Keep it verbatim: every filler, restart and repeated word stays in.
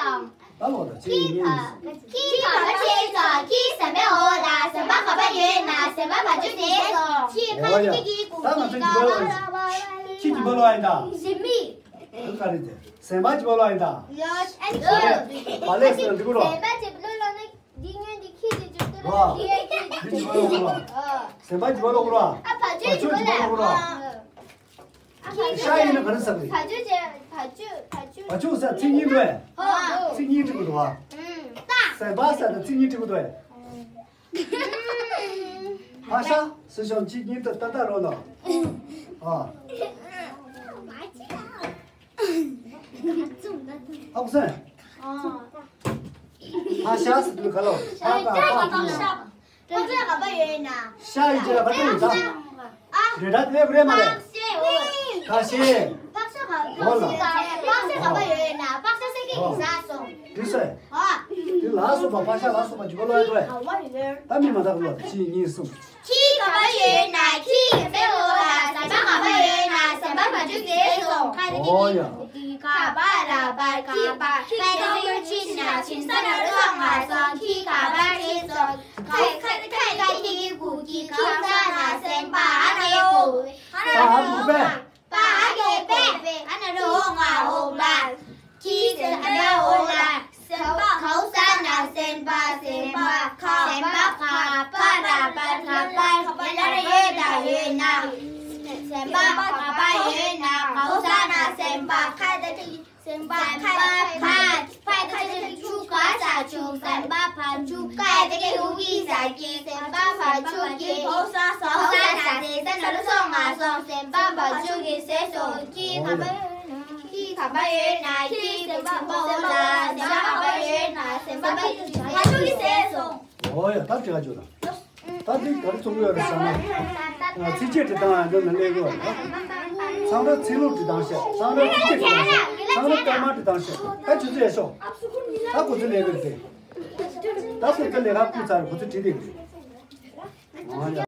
དང་། ད་ལོ་ད་ཁྱི་ཁྱི་ག་པར་ཁྱེར་སོང་། ཁྱི་ཟམ་པའི་འོག་ལ། ཟམ་པ་ག་པར་ཡོད་ན་ཟམ་པ་བ་ཅུ་བསྡད་སོང་། ཁྱི་ཁ་ཨོ་ཡ། ཁྱི་ཁྱི་ད་ང་ཚོ་ཁྱི་ག་པར། ཁྱི་ག་པར་ལོག་ཡིན་ད། ཞི་མི། ཨ་ག་རེ་དེ། ཟམ་པ་ག་པར་ལོག་ཡིན་ད། ཡོ་ཨ་ནི་ཁྱི། བ་ལས་སོང་འདི་གུ་རོ། ཟམ་པ་ག་པར་ལོག་ན་འདི་ཉོན་འདི་ཁྱི་དེ་ཅུ་ཏུ་ར་བ། ཁྱི་ཁྱི་འདི་ག་པར་ལོག་གུ་རོ། ཟམ་པ་ག་པར་ལོག་གུ་རོ། ཨ་བ་ཅུ་བ་ཅུ་ག་པར་ལོག་གུ་རོ། ཨ། ཤ་ཡིན་ན་ག་རེ་ཟེར་གི། བ་ཅུ་བྱས། བ་ཅུ་བ་ཅུ། བ་ཅུ་ཟེར་ཚིག་གཉིས་འགྲོ་བས། ཧོ། ཚིག་གཉིས་འབྲི་དགོས་འདུག་བ། ཨུམ། ད། ཟམ་པ་ཟེར་ན་ཚིག་གཉིས་འབྲི་དགོས་འདུག་བས། ཕག་ཤ་ཟེར་ཤོག་ཅིག་གཉིས་ད་ད་ད་རོ་ལོ། ཨ། ཨ་ཁུ་སན། ཕག་ཤ་ཟེར་དུས་ག་ལོ། ཕག་ཕག་ཕག་ཕག་ཤ། ཕག་ཤ་ག་པར་ཡོད་ན། ཤ་ཡི་རྗེས་ལ་ག་ཚོད་ཡོད་ད། ཨ། རེ་ར་དེ་རེད་མ་རེད། ཕག་ཤ་འོ། ཕག་ཤ་ག་ཕག་ཤ་ག་ཕག་ཤ་ག་པར་ཡོད་ན་ཕག་ཤ་སེ་གེ་གི་ཟ་སོང་། དེ་སོ། ཨ། དེ་ལ་སོ་པ་ཕག་ཤ་ལ་སོ་པ་འཇུག་པ་ལོ་ཡ་དོ། ག་པར་ཡོད། ད་མི་མ་དག་ལོ་གཅིག་གཉིས་གསུམ། ཁྱི་ག་པར་ཡོད་ན་ཁྱི་གི་སེ་འོ་ལ། ཟམ་པ་ག་པར་ཡོད་ན་ཟམ་པ་བ་ཅུ་བསྡད་སོང་། ཨོ་ཡ། ཁྱི་ག་པར་ར་པར་ག་པར། ཁྱི་ག་པར་ཁྱི་ན་ཁྱིམ་ས་ན་རུ་སོང་མ་སོང་། ཁྱི་ག་པར་ཁྱི་སོང་། ཁ་ཁ་ཁ་ཁ་ཁྱི་གི་གུ་ཁྱི་ཁ་ས་ན་སེམས་པ་ཨ་ན་ཡོ་གུ། ཨ་ན་པ་ཧ་གུ་པེ། པ་ཧ་གེ་པེ། ཨ་ན་རུ་ཧོ་ང་ཧོ་མ། ཁྱི་སེམས་པ་ཧོ་ལ། སེམས་པ་ཁའུ་ས་ན་སེམས་པ་སེམས་པ་ཁ་སེམས་པ་ཁ་པ་ར་པར་ཁ་པར། ཁ་པར་ལ་ར་ཡོད་ད་ཡོད་ན། སེམས་པ་ཁ་པར། ཡོད་ན་གའོ་ས་ན་སེམས་པ་ཁ་ད་ཁི་སེམས་པ་ཁ་ཕ་ཕ་ད་ཁི་ཆུ་ཁ་ས་ཆུ་སེམས་པ་ཕ་ཆུ་ཁ་ད་ཁི་ཧུ་གི་ས་ཀི་སེམས་པ་ཕ་ཆུ་ཀི་གའོ་ས་ས་གའོ་ས་ས་སེ་ས་ན་རུ་སོང་ང་སོང་སེམས་པ་ཕ་ཆུ་ཀི་སེ་སོང་ཀི་ཁ་པ་ཡོད་ན་ཀི་སེམས་པ་འོ་ལ་སེམས་པ་ཁ་པ་ཡོད་ན་སེམས་པ་ཕ་ཆུ་ཀི་སེ་སོང་། ཨོ་ཡ། ད་དྲི་ག་བརྗོད་དང་། ད་འདི་ག་རེ་ཚོགས་ཀྱི་ཡོད་རེད་ཟེར་ན། ཚིགས་བཅད་འབྲི་སྟངས་ཡང་འདི་ནས་ལེན་དགོས་རེད། ཚང་མ་ཚིག་ལྷུག་འབྲི་སྟངས་བཤད། ཚང་མ་ཚིགས་བཅད་འབྲི་སྟངས་བཤད། ཚང་མ་སྐར་མ་འབྲི་སྟངས་བཤད། ད་ཆུ་ཚོད་ཡག་ཤོག་ད་ཁོ་ཚོ་ལས་ཀ་རེད་དེ། ད་ཁོ་ཚོ་ལས་ཀ་བསྐུལ་ཚར། ཁོ་ཚོ་བྲིས་བསྡད་རེད། ཨང་ཡ།